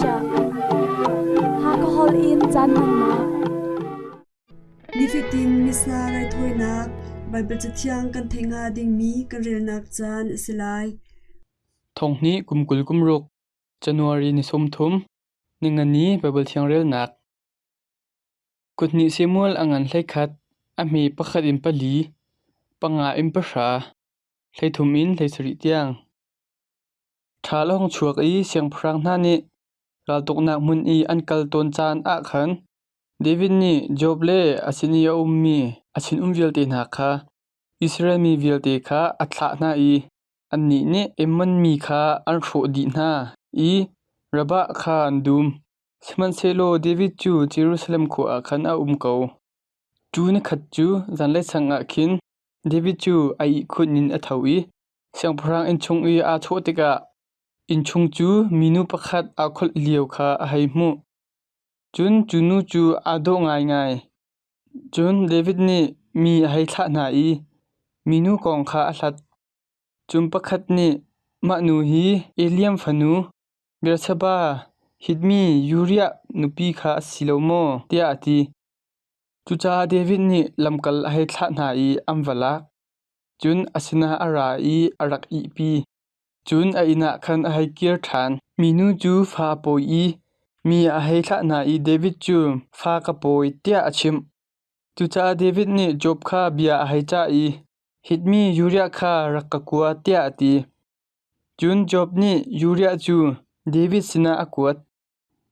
chiah. Hakha holh in caan hmannak. Nifatin Missa raithawinak Baibal Cathiang kan theih hnga dingmi kan relnak caan a si lai. Thonghnih kum 20 kum ruk January ni 30 ningani Baibal Thiang relnak. Kuthnih Samuel a ngan 11, a hme pakhat in pali, panga in pahra, 13 in 17 tiang. Ṭhal a hung chuak i siangpahrang hna nih raltuknak hmun i an kal tawn caan ah khan David nih Joab le a sin i a ummi a sinum vialte hna kha Israel mi vialte kha a thlah hna i annih nih Ammon mi kha an hrawh dih hna i Rabbah kha an dum. Sihmanhsehlaw David cu Jerusalem khua ah khan a um ko. Cu nikhat cu zanlei sang ah khin David cu a ihkhun in a tho i Siangpahrang innchung i aa chawh tikah innchung cu minu pakhat aa kholh lio kha a hei hmuh. Cun cu nu cu aa dawh ngaingai. Cun David nih mi a hei thlah hna i minu kong kha a hlat. Cun pakhat nih, Mah nu hi Eliam fanu Bersheba Hitmi Uriah nupi kha a si lo maw? tiah a ti. Cucaah David nih lamkal a hei thlah hna i an va lak. Cun a sinah a ra i a rak ihpi. Cun a inn ah khan a hei kir ṭhan. Minu cu fa a pawi i mi a hei thlah hna i David cu fa ka pawi tiah a chimh. Cucaah David nih Job kha bia a hei cah i, Hitmi Uriah kha rak ka kua, tiah a ti. Cun Job nih Uriah cu David sinah a kuat.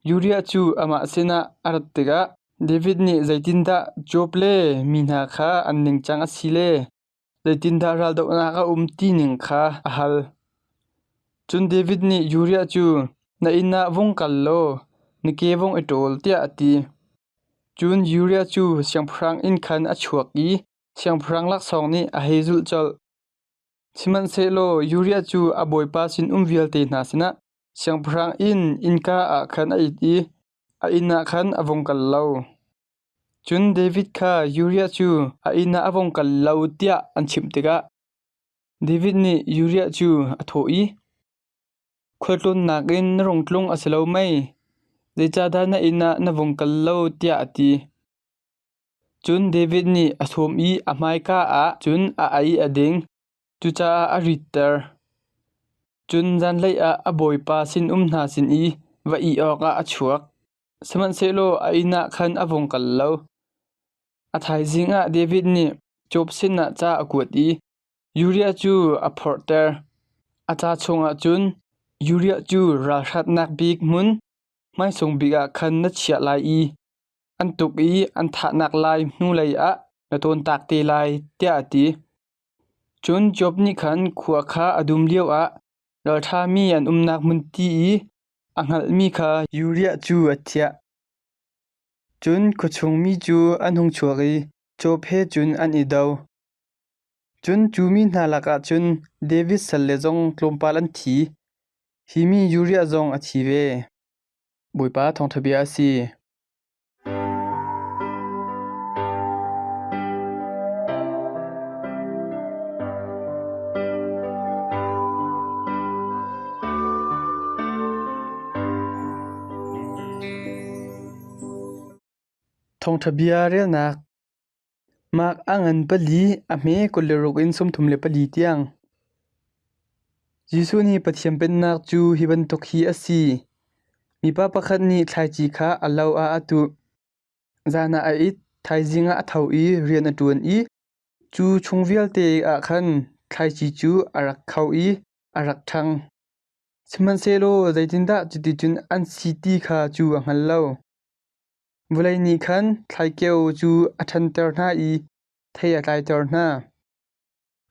Uriah cu amah sinah a rat tikah David nih zeitindah Job le mi hna kha an ningcang a si le zeitindah raldohnak a um ti ning kha a hal. Cun David nih Uriah cu, Na inn ah vung kal law na ke vung i ṭawl, tiah a ti. Cun Uriah cu siangpahrang inn khan a chuak i siangpahrang laksawng nih a hei zulh colh. Sihmanhsehlaw Uriah cu a bawipa sinum vialte hna sinah Siangpahrang inn innka ah khan a it i a inn ah khan a vung kal lo. Cun David kha Uriah cu a inn ah a vung kal lo tiah an chimh tikah David nih Uriah cu a thawh i, "Khualtlawnnak in na rung tlung a si lo mei? Zeicahdah na inn ah na vung kal lo?" tiah a ti. Cun David nih a sawm i a hmaika ah cun a ei a ding, cucaah a ritter. Cun zanlei ah a bawipa sinum hna sin i va ih awkah a chuak. Sihmanhsehlaw a inn ah khan a vung kal lo. A thaizing ah David nih Job sinah ca a kuat i Uriah cu a phorhter. A ca chungah cun Uriah cu ralhratnak bik hmun hmaisung bik ah khan na chiah lai i an tuk i an thahnak lai hnulei ah na tawntak te lai, tiah a ti. Cun Job nih khan khua kha a dum lioah ralṭhami an umnak hmunti i a hngalhmi kha Uriah cu a thiah. Cun khuachung mi cu an hung chuak i Job he cun an i do. Cun cu mi hna lakah cun David salle zong tlawmpal an thi. Hi mi Uriah zong a thi ve. Bawipa thawngṭha bia a si. Thawngṭha bia relnak Mark a ngan pali, a hme 26 in 34 tiang. Jesuh nih Pathian Pennak cu hi bantuk hi a si. Mipa pakhat nih thlaici kha a lo ah a tuh. Zan ah a it, thaizing ah a tho i rian a ṭuan i cu chung vialte ah khan thlaici cu a rak kho i a rak ṭhang. Sihmanhsehlaw zeitindah cuticun an si ti kha cu a hngal lo. Vawlei nih khan thlaikeo cu a ṭhanter hna i thei a tlaiter hna.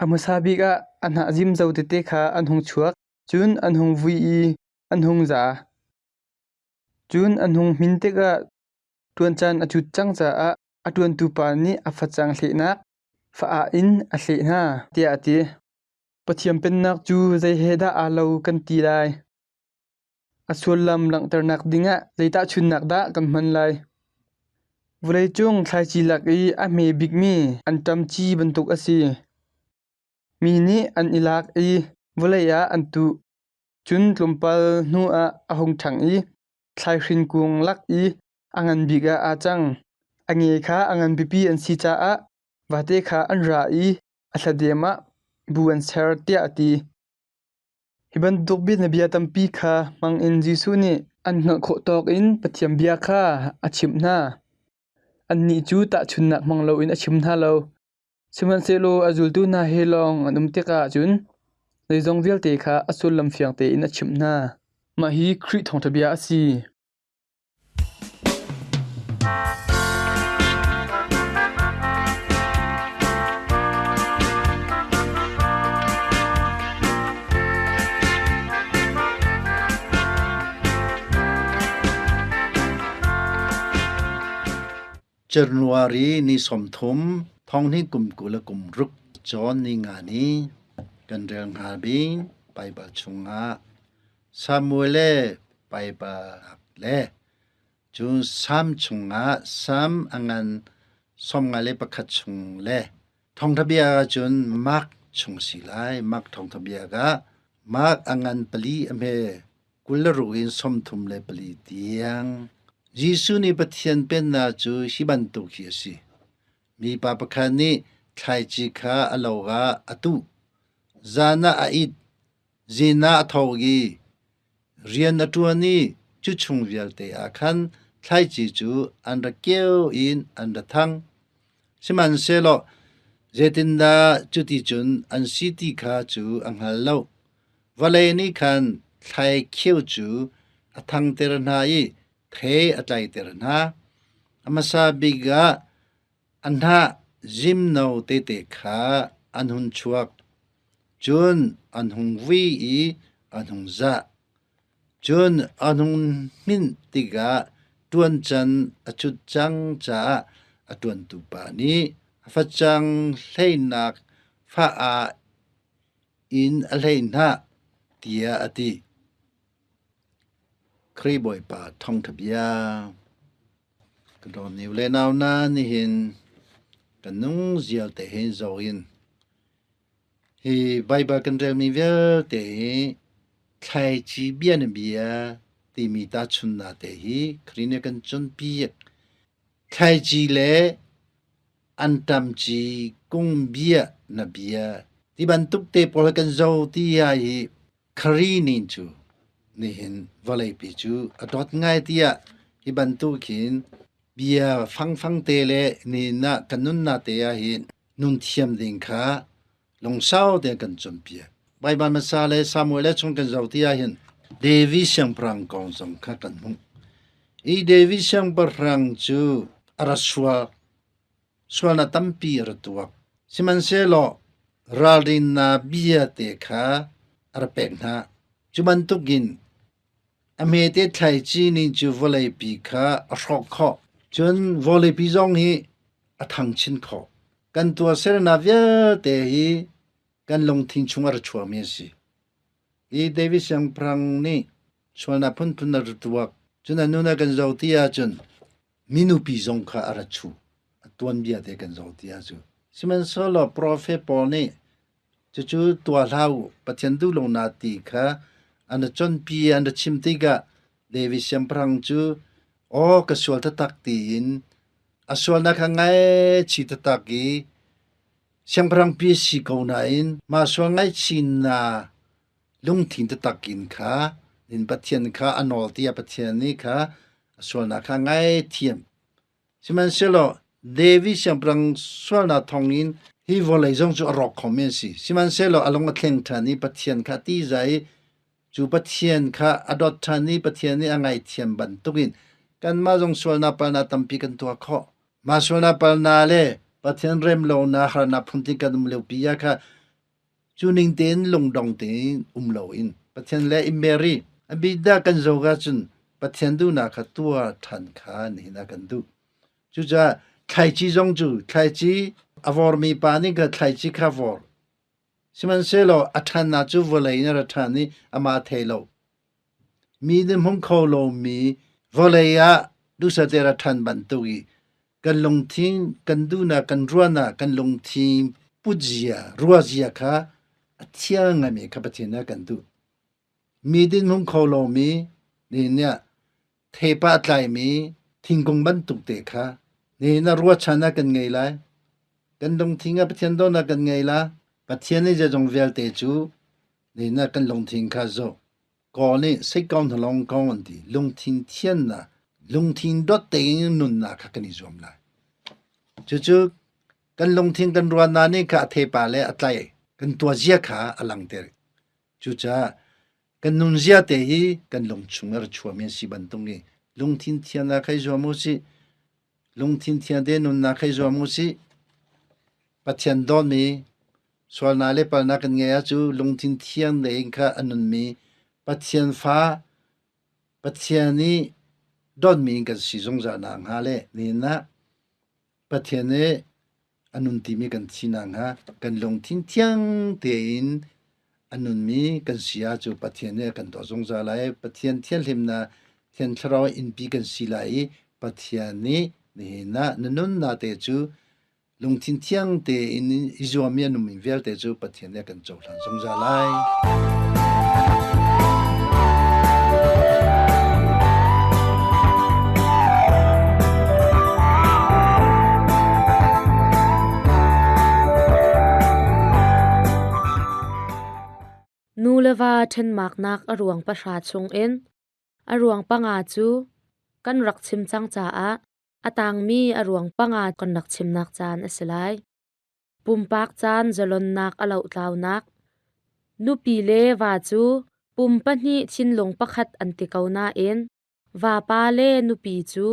A hmasa bik ah a hnah zimzo tete kha an hung chuak, cun an hung vui i an hung za. Cun an hung hmin tikah ṭuan caan a cut cang caah a ṭuantu pa nih a facang hlehnak fa-ah in a hleh hna, tiah a ti. Pathian Pennak cu zei he dah aa lo kan ti lai? A sullam langhternak dingah zei tahchunhnak dah kan hman lai? Vawleicung thlaici lak i a hme bikmi anṭam ci bantuk a si. Mi nih an i lak i vawlei ah an tuh. Cun tlawmpal hnuah a hung ṭhang i Thlaihrin kung lak i a ngan bik ah aa cang. A nge kha a ngan pipi an si caah vate kha an ra i a thladem ah bu an ser, tiah a ti. Hi bantuk bianabia tampi kha hmang in Jesuh nih an hngalh khawh tawk in Pathian bia kha a chimh hna. Annih cu tahchunhnak hmang loin a chim hna lo. Sihmanhsehlaw a zultu hna he lawng an um tikah cun zeizong vialte kha a sullam fiang tein a chimh hna. Mah hi Khrih thawngṭha bia a si. January ni 30 thonghnih kum 20 le kum ruk cawn ni nga ni kan rel hnga ding Baibal chungah Samuel le Baibal le cun Salm chungah Salm a ngan 51 chung le thawngṭha bia ah cun Mark chung a si lai. Mark thawngṭha bia ah Mark a ngan pali a hme 26 in 34 tiang. Jesuh nih Pathian Pennak cu hi bantuk hi a si. Mipa pakhat nih thlaici kha a lo ah a tuh. Zan ah a it, Zin ah a tho i rian a ṭuan i cu chung vialte ah khan thlaici cu an ra keu in an ra thang. Sihmanhsehlaw zeitindah cuticun an si ti kha cu a hngal lo. Vawlei nih khan thlai kheu cu a thangter hna i thei a tlaiter hna. A hmasa bik ah a hnah zimno tete kha an hun chuak. Cun an hung vui i an hung zah. Cun an hung hninh tikah ṭuan can a cut cang caah a ṭuantu pa nih a facang hleinak fah ah in a hlei hna, tiah a ti. Khrih Bawipa thawngṭha bia. Ka dawtmi u le nau hna, nihin kan nung zial te hin zoh in hi Baibal kan relmi vialte hi thlaici bianabia timi tahchunhnak te hi Khrih nih a kan cawnpiak. Thlaici le anṭamci kung bia na bia ti bantuk te pawl hi kan zoh ti ah hi Khrih nih cu nihin vawleipi cu a dawt ngai tiah hi bantuk hin bia fangfang te le nihin ah kan nunnak te ah hin nun thiam ding kha lungsau tein kan cawnpiak. Baibal hmasa le Samuel le chung kan zoh ti ahhin David siangpahrang kong zong kha kan hmuh. I David siangpahrang cu a ra sual, sualnak tampi a ra tuak. Sihmanhsehlaw ralrinnak bia te kha a ra pek hna. Cu bantukin a hmete thlaici nih cu vawleipi kha a hrawk khawh. Cun vawleipi zong hi a thang chin khawh. Kan tuahsernak vialte hi kan lungthin chung a ra chuakmi a si. Hi David siangpahrang nih sualnak phunphun a ra tuak. Cun a nun a kan zoh ti ahcun minupi zong kha a ra chuh. A tuanbia te kan zoh ti ahcun. Sihmanhsehlaw profet pawl nih cucu tuah hlah u, Pathian duh lo na ti kha an ra cawnpi an ra chim tikah David siangpahrang cu aw ka sual taktak tiin a sualnak kha ngaihchih taktak i siangpahrang pi si ko nain mah sual ngaihchihnak lungthin taktak in kha in Pathian kha a nawl tiah Pathian nih kha a sualnak kha ngaithiam. Sihmanhsehlaw David siangpahrang sualnak thawngin hi vawlei zong cu a rawk khomi an si. Sihmanhsehlaw a lung a thleng ṭhan i Pathian kha a tihzah i cu Pathian kha a dawt ṭhan i Pathian nih a ngaihthiam bantukin kanmah zong sualnak palnak tampi kan tuah khawh. Mah sualnak palnak le Pathian rem lonak harnak phuntin kan um liopi ah kha cu ning tein lungdong tein um loin Pathian le i mer i a bik dah kan zoh ahcun Pathian duhnak kha tuah ṭhan kha nihin ah kan duh. Cucaah thlaici zong cu thlaici a vormi pa nih kha thlaici kha vor. Sihmanhsehlaw a ṭhannak cu vawlei in a ra ṭhan i amah a thei lo. Mi nih hmung kho lomi vawlei ah duhsah te ra ṭhan bantuk i kan lungthin, kan duhnak, kan ruahnak, kan lungthin putzia, ruahzia kha a thiang ngaimi kha Pathian nih a kan duh. Mi dinhmung kho lomi nih nih Thepa a tlaimi thingkung bantuk te kha nihin ah ruahchan ah kan ngei lai. Kan lungthin ah Pathian dawtnak kan ngei la. Pathian nih zeizong vialte cu nihin ah kan lungthin kha zoh. Kawl nih seikong hnalong kong an ti. Lungthin thiannak, lungthin dawt tein nunnak kha kan i zuam lai. Cucu kan lungthin kan ruahnak nih kha a thepa le a tlai kan tuahzia kha a langhter. Cucaah kan nunzia te hi kan lungchung a ra chuahmi an si bantuk i lungthin thiannak kha i zuam u sih. Lungthin thian te nunnak kha i zuam u sih. Pathian dawtmi sualnak le palnak kan ngeih ahcun lungthin thiang tein kha a nunmi Pathian fa Pathian nih dawtmi in kan si zungzal nakhnga le nihin ah Pathian nih a nun timi kan si nakhnga kan lungthin thiang tein a nunmi kan si ahcun Pathian nih a kan dawt zungzal lai. Pathian thianhlimnak Thiang Thlarau innpi kan si lai i Pathian nih nihin ah na nunnak te cu lungthin thiang tein i zuammi a nungmi vialte cu Pathian nih a kan cohlan zungzal lai. Nu le va ṭhenmaknak a ruang pahra chungin a ruang panga cu kan rak chim cang caah a tangmi a ruang panga kan rak chimnak caan a si lai. Pumpak caan zalonnak a lohtlaunak. Nupi le va cu pum pahnih thinlung pakhat an ti ko nain vapa le nupi cu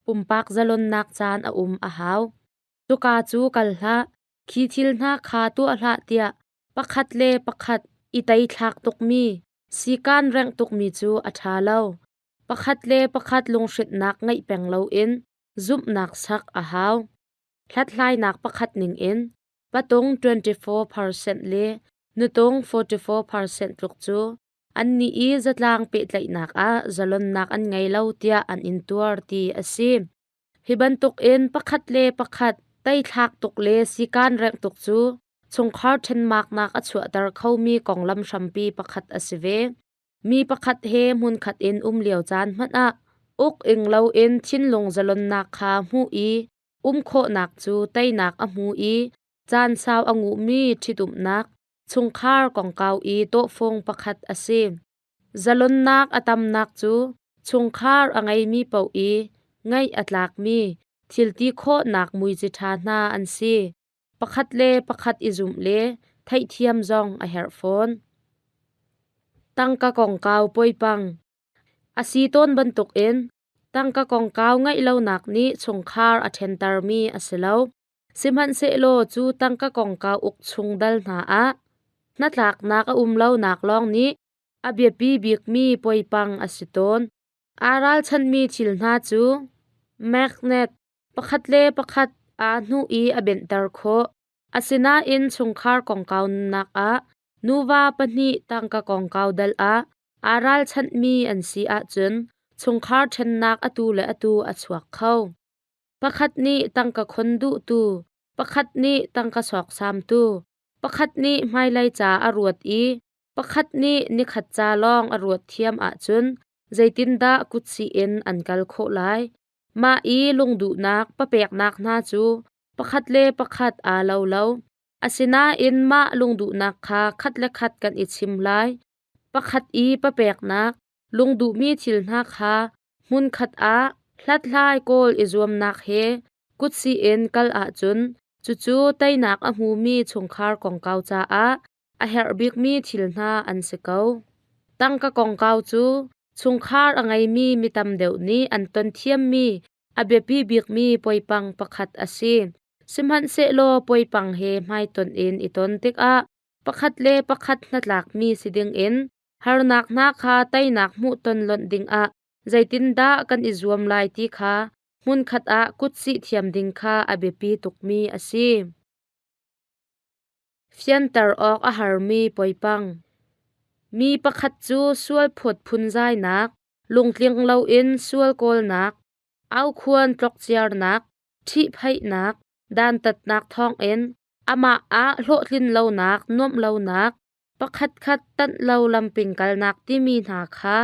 pumpak zalonnak caan a um a hau. Cuka cu kal hlah, khi thil hna kha tuah hlah tiah pakhat le pakhat i teithlak tukmi, sikaan rengh tukmi cu a ṭha lo. Pakhat le pakhat lunghrinhnak ngeih peng loin zumhnak sak a hau. Hlathlainak pakhat ningin patung 24% le nutung 44% tluk cu annih i zatlang pehtlaihnak ah zalonnak an ngei lo tiah an intuar ti a si. Hi bantukin pakhat le pakhat teithlak tuk le sikaan rengh tuk cu chungkhar ṭhenmaknak a chuahter khomi konglam hrampi pakhat a si ve. Mi pakhat he hmunkhat in um lio caan hmanh ah uk ing loin thinlung zalonnak kha hmuh i um khawhnak cu teinak a hmu i caan sau a nguhmi ṭhitumnak chungkhar kongkau i tawhfung pakhat a si. Zalonnak a tamnak cu chungkhar a ngeimi paoh i ngaih a tlakmi thil ti khawhnak muici ṭha hna an si. Pakhat le pakhat i zumh le theihthiam zong a herh fawn. Tangka kongkau poipang. A si tawn bantukin tangka kongkau ngeih lonak nih chungkhar a ṭhentermi a si lo. Sihmanhsehlaw cu tangka kongkau uk chung dal hna ah hnatlaknak a um lonak lawng nih a biapi bikmi poipang a si tawn. Aa ralchanhmi thil hna cu magnet pakhat le pakhat aa hnuh i a benhter khawh. Asinain chungkhar kongkau nunnak ah nuva pahnih tangka kongkau dal ah aa ralchanhmi an si ahcun chungkhar ṭhennak atu le atu a chuak kho. Pakhat nih tangka khon duhtu, pakhat nih tangka sawksamtu, pakhat nih hmailei ca a ruat i pakhat nih nikhat ca lawng a ruat thiam ahcun zeitindah kutsih in an kal khawh lai? Mah i lungduhnak papeknak hna cu pakhat le pakhat aa lo lo. Asinain mah lungduhnak kha khat le khat kan i chim lai. Pakhat i papeknak, lungduhmi thil hna kha hmunkhat ah hlathlai kawl i zuamnak he kutsih in kal ahcun cucu teinak a hmumi chungkhar kongkau caah a herh bikmi thil hna an si ko. Tangka kongkau cu chungkhar a ngeimi mi tam deuh nih an ton thiammi a biapi bikmi poipang pakhat a si. Sihmanhsehlaw poipang he hmaitonh in i ton tikah pakhat le pakhat hnatlakmi si dingin harnak hna kha teinak hmuhton lonh dingah zeitindah kan i zuam lai ti kha hmunkhat ah kutsih thiam ding kha a biapi tukmi a si. Fianter awk a harmi poipang. Mi pakhat cu sualphawt phunzainak, lungtling loin sual kawlnak, aukhuan tlokciarnak, ṭhihphaihnak, dantatnak thawngin amah ah hlawhtlin lonak, nuamh lonak, pakhatkhat tanh lo lamping kalnak timi hna kha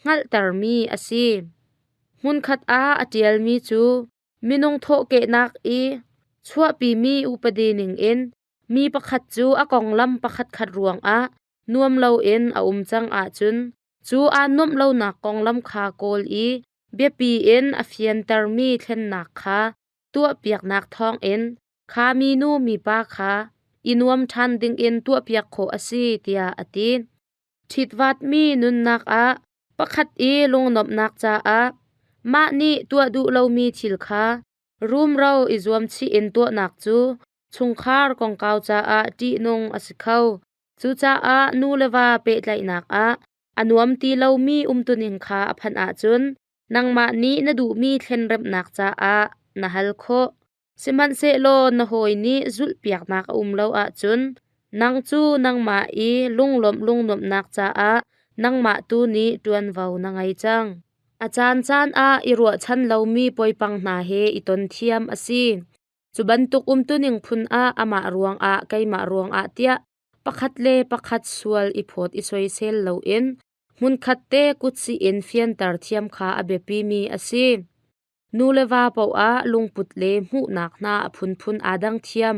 hngalhtermi a si. Hmunkhat ah a ṭialmi cu minung thawhkehnak i chuahpimi upadi ningin mi pakhat cu a konglam pakhatkhat ruangah nuam loin a um cang ahcun cu aa nuamh lonak konglam kha kawl i biapi in a fiantermi thlennak kha tuahpiaknak thawngin kha minu mipa kha i nuam ṭhan dingin tuahpiak khawh a si tiah a ti. Ṭhitvatmi nunnak ah pakhat i lungnuamhnak caah mah nih tuah duh lomi thil kha rumro i zuamchih in tuahnak cu chungkhar kongkau caah ṭihnung a si kho. Cucaah nu le va pehtlaihnak ah a nuam ti lomi umtuning kha a phanh ahcun nangmah nih na duhmi thlenremhnak caah na hal khawh. Sihmanhsehlaw na hawi nih zulhpiaknak a um lo ahcun nang cu nangmah i lunglawmh lungnuamhnak caah nangmah tu nih ṭuanvo na ngei cang. A caancaan ah i ruahchan lomi poipang hna he i ton thiam a si. Cu bantuk umtuning phun ah amah ruangah keimah ruangah tiah pakhat le pakhat sual i phawt i soisel loin hmunkhat te kutsih in fianter thiam kha a biapimi a si. Nu le va poah lungput le hmuhnak hna a phunphun aa dang thiam.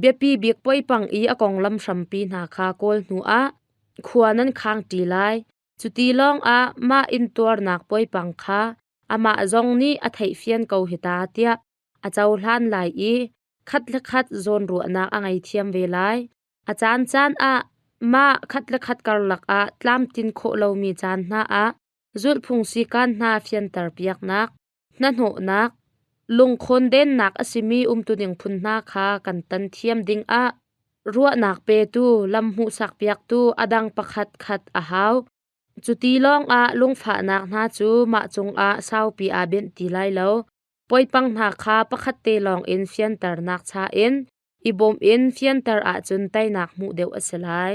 Biapi bik poipang i a konglam hrampi hna kha kawl hnuah khua nan khang ṭi lai. Cuti lawngah mah intuarnak poipang kha amah zong nih a theihfian ko hi ta tiah a cohlan lai i khat le khat zawnruahnak a ngei thiam ve lai. A caancaan ah mah khat le khat karlak ah tlamtlin khawh lomi caan hna ah zulhphung sikaan hna fianter piaknak, hnahnawhnak, lungkhawndennak a simi umtuning phun hna kha kan tan thiam dingah ruahnak petu, lam hmuhsak piaktu a dang pakhat khat a hau. Cuti lawngah lungfahnak hna cu mah cungah saupi aa benh ti lai lo. Poipang hna kha pakhat te lawngin fianternak cha in i bawm in fianter ahcun teinak hmuh deuh a si lai.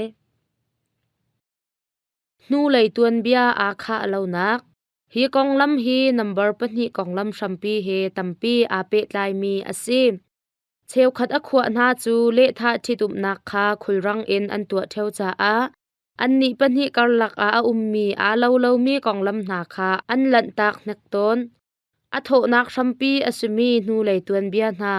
Hnulei tuanbia aa khah lonak Hi konglam hi nambar pahnih konglam hrampi he tampi aa pehtlaimi a si. Cheukhat a khuah hna cu lehthah ṭhitumnak kha khulrang in an tuah ṭheo caah annih pahnih karlak ah a ummi aa lo lomi konglam hna kha an lanhtak hnek tawn. A thawhnak hrampi a simi hnulei tuanbia hna,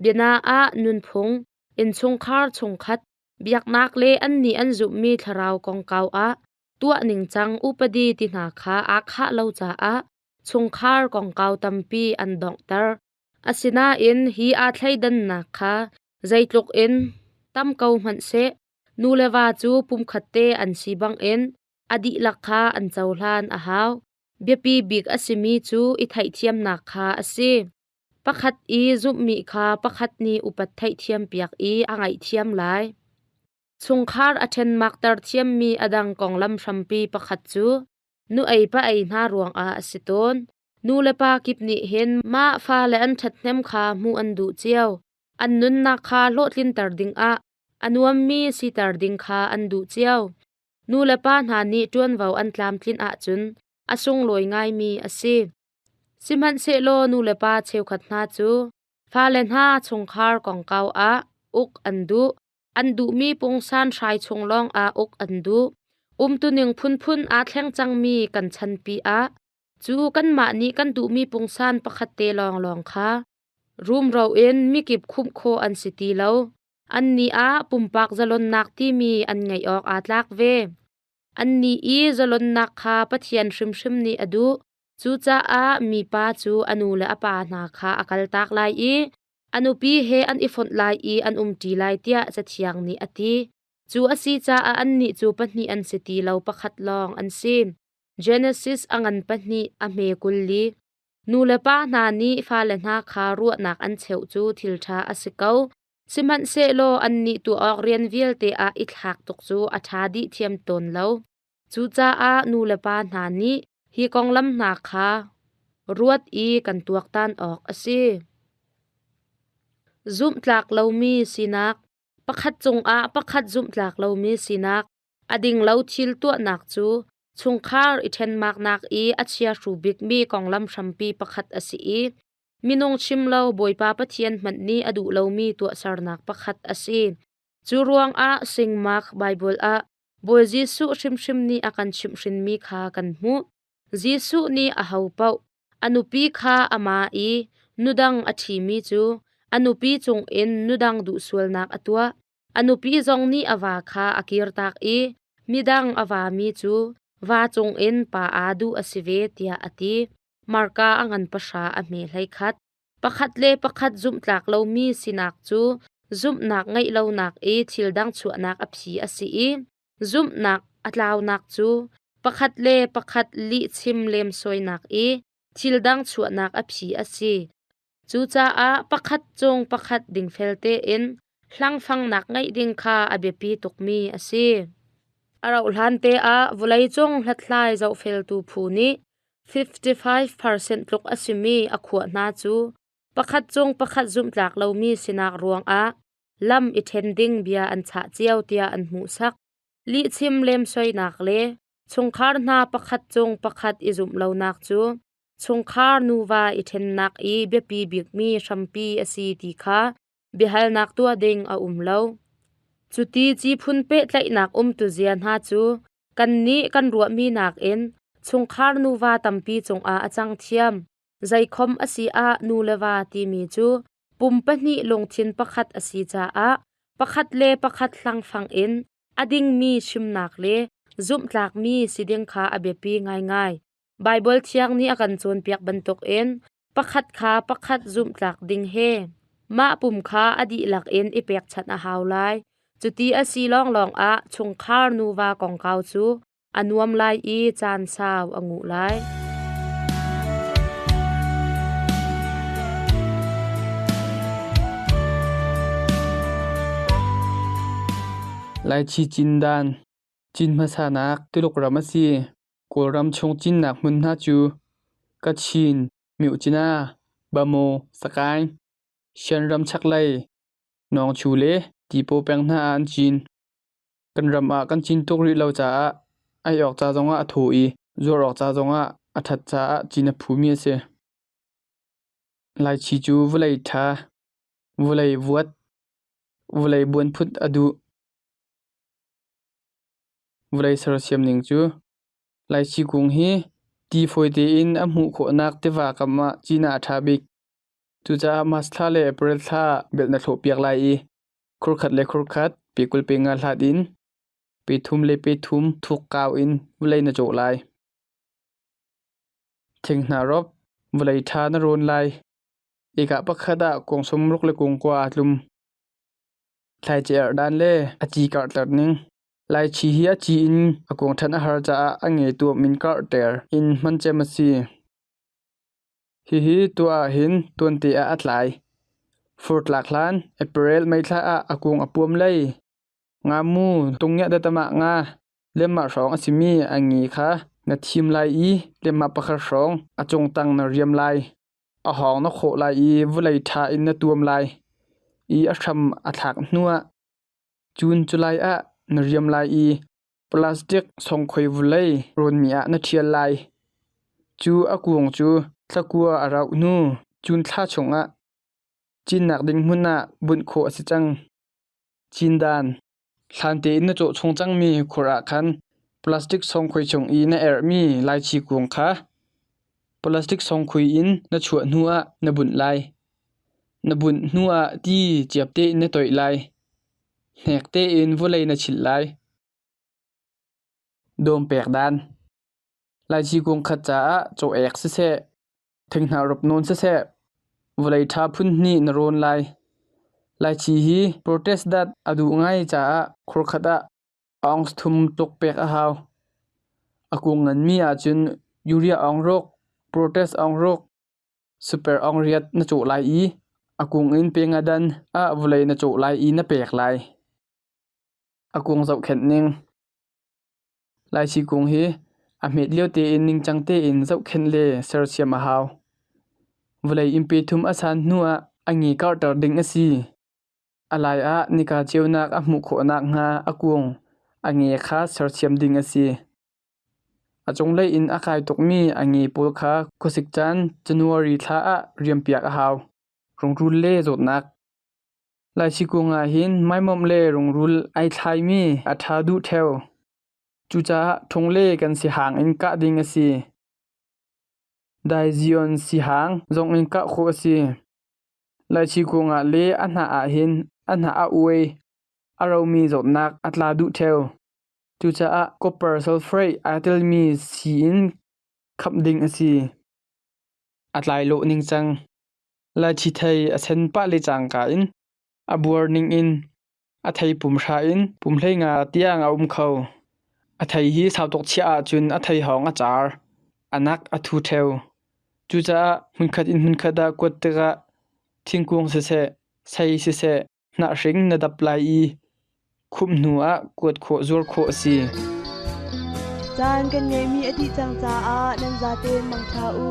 biana ah nunphung, innchungkhar chungkhat, biaknak le annih an zumhmi thlarau kongkau ah tuah ningcang upadi ti hna kha aa khah lo caah chungkhar kongkau tampi an donghter. Asinain hi aa thleidannak kha zeitluk in tam ko hmanh seh, nu le va cu pumkhat te an si bangin a dihlak kha an cohlan a hau. Biapi bik a simi cu i theihthiamnak kha a si. Pakhat i zumhmi kha pakhat nih upat theihthiampiak i a ngaihthiam lai. Chungkhar a ṭhenmakter thiammi a dang konglam hrampi pakhat cu nu ei pa ei hna ruangah a si tawn. Nu le pa kip nih hin mah fale an ṭhathnem kha hmuh an duh cio. An nunnak kha hlawhtlinter dingah a nuammi siter ding kha an duh cio. Nu le pa hna nih ṭuanvo an tlamtlinh ahcun a sunglawi ngaimi a si. Sihmanhsehlaw nu le pa cheukhat hna cu fale hna chungkhar kongkau ah uk an duh. An duhmi pungsan hrai chung lawngah uk an duh. Umtuning phunphun aa thleng cangmi kan chanpi ah cu kanmah nih kan duhmi pungsan pakhat te lawnglawng kha rumro in mikip khumh khawh an si ti lo. Annih ah pumpak zalonnak timi an ngeih awk aa tlak ve. Annih i zalonnak kha Pathian hrimhrim nih a duh. Cucaah mipa cu a nu le a pa hna kha a kaltak lai i a nupi he an i fonh lai i an umṭi lai tiah Cathiang nih a ti. Cu a si caah annih cu pahnih an si ti lo, pakhat lawng an si. Genesis a ngan pahnih a hme 20. Nu le pa hna nih fale hna kha ruahnak an cheuh cu thil ṭha a si ko. Sihmanhsehlaw annih tuah awk rian vialte ah i thlak tuk cu a ṭha dih thiam tawn lo. Cucaah nu le pa hna nih hi konglam hna kha ruat i kan tuaktan awk a si. Zumhtlak lomi sinak, pakhat cungah pakhat zumhtlak lomi sinak, a ding lo thil tuahnak cu chungkhar i ṭhenmaknak i a chiahru bikmi konglam hrampi pakhat a si i minung chim lo Bawipa Pathian hmanh nih a duh lomi tuahsernak pakhat a si. Cu ruangah Singmark Baibal ah Bawi Jesuh hrimhrim nih a kan chimhhrinmi kha kan hmuh. Jesuh nih aho paoh A nupi kha a ma i nudang a ṭhimi cu a nupi cungin nudang duhsualnak a tuah. A nupi zong nih a va kha a kirtak i midang a vami cu va cungin pa aa duh a si ve tiah a ti. Marka a ngan pahra a hme 11. Pakhat le pakhat zumhtlak lomi sinak cu zumhnak ngeih lonak i thil dang chuahnak a phi a si i zumhnak a tlaunak cu pakhat le pakhat lihchim lemsawinak i thil dang chuahnak a phi a si. Cucaah pakhat cung pakhat dingfel tein hlangfangnak ngeih ding kha a biapi tukmi a si. A rauhhlan te ah vawleicung hlathlai zohfeltu phu nih 55% tluk a simi a khuah hna cu pakhat cung pakhat zumhtlak lomi sinak ruangah lam i ṭhen ding bia an chah cio tiah an hmuhsak. Lihchim lemsoinak le chungkhar hna pakhat cung pakhat i zumh lonak cu chungkhar nuva i ṭhennak i biapi bikmi hrampi a si ti kha biahalnak tuah ding a um lo. Cuti ciphun pehtlaihnak umtuzia hna cu kannih kan ruahmi nakin chungkhar nuva tampi cungah a cang thiam. Zeikhom a si ah nu le va timi cu pum pahnih lungthin pakhat a si caah pakhat le pakhat hlangfang in a dingmi chimnak le zumhtlakmi si ding kha a biapi ngaingai. Baibal thiang nih a kan cawnpiak bantukin pakhat kha pakhat zumhtlak ding he mah pum kha a dihlak in i pekchanh a hau lai. Cuti a si lawnglawng ah chungkhar nuva kongkau cu a nuam lai i caan sau a nguh lai. Laichi Cindan Cin hmasanak Tuluk ram a si. Kawlram chung cinnak hmun hna cu Kachin, Myitkyina, Bamaw, Sagaing, Shan ram chaklei, Nawngchu le Tipaw peng hna ah an cin. Kan ram ah kan cin tuk rih lo caah ei awk ca zongah a thaw i zuar awk ca zongah a ṭhat caah cin a phumi a si. Laichi cu vawlei ṭha, vawlei vuat, vawlei buanphut a duh. Vawlei sersiam ning cu Laici kung hi ti fawi tein a hmuh khawhnak tiva kam ah cin ah a ṭha bik. Cucaah March thla le April thla ah belh na thlawhpiak lai i khurkhat le khurkhat pe 20 pe nga hlat in pe thum le pe thum thuk kau in vawlei na cawh lai. Thinghnah rop vawlei ṭha na rawn lai. Ekah pakhat ah kung sawmruk le kung kua aa tlum. Thlaici erh dan le a ci karhter ning. Laici hi a ci in a kung ṭhan a har caah a nge tuam in karhter in hman cem a si. Hihi tuah ahhin tuante ah a tlai. Furtlak hlan April May thla ah a kung a puam lei. Ngamu tungngiah datamah nga lemah hrawng a simi a nge kha na thim lai i lemah pakhat hrawng a cungtang na riam lai. A hawng na khawh lai i vawlei ṭha in na tuam lai i a hram a thlak hnuah cun culai ah na riam lai i plastic songkhoi vawlei rawnmi ah na ṭhial lai. Cu a kuang cu thlakua a rauh hnu cun thla chungah cinnak ding hmun ah bunh khawh a si cang. Cindan Hlan tein na cawh chung cangmi khur ah khan plastic songkhoi chung i na erhmi laici kuang kha plastic songkhui in na chuah hnu ah na bunh lai. Na bunh hnu ah ti ciap tein na toih lai. Hnek tein vawlei na chilh lai. Dawm pek dan Laici kung khat caah caw-ek siseh, thinghnah rup nawn siseh, vawlei ṭha phun hnih na rawn lai. Laici hi Protestant a duh ngai caah khurkhat ah ounce thum tluk pek a hau. A kung nganmi ahcun urea ong ruk, protest ong ruk, super ong riat na cawh lai i a kung in pengadan ah vawlei na cawh lai i na pek lai. A kung zohkhenh ning Laici kung hi a hmet lio tein ningcang tein zohkhenh le sersiam a hau. Vawlei inn pe thum a san hnu ah a nge karhter ding a si. A lai ah nika ceunak a hmuh khawh nakhnga a kung a nge kha sersiam ding a si. A cunglei in a kai tukmi a nge pawl kha khuasik caan January thla ah riampiak a hau. Rungrul le zawtnak Laisikung ah hin maimawmh le rungrul ai thlaimi a ṭha duh ṭheo. Cucaah ṭhung le kan sihang in kah ding a si. Diazion sihang zong in kah khawh a si. Laici kung ah le a hnah ahhin a hnah a uai, a romi zawtnak a tla duh ṭheo. Cucaah copper sulfate aa telmi sii in khamh ding a si. A tlai lawh ningcang. Laici thei a sen pah le cangka in a buar ningin a thei pum hra in pum 15 tiang a um kho. A thei hi sau tuk chiah ahcun a thei hawng a car, a nak a thu ṭheo. Cucaah hmunkhat in hmunkhat ah kuat tikah thingkung siseh, sei siseh, hnahhring na dap lai i khumh hnu ah kuat khawh zuar khawh a si. Caan kan ngeihmi a dih cang caah nan zaten mangṭha u.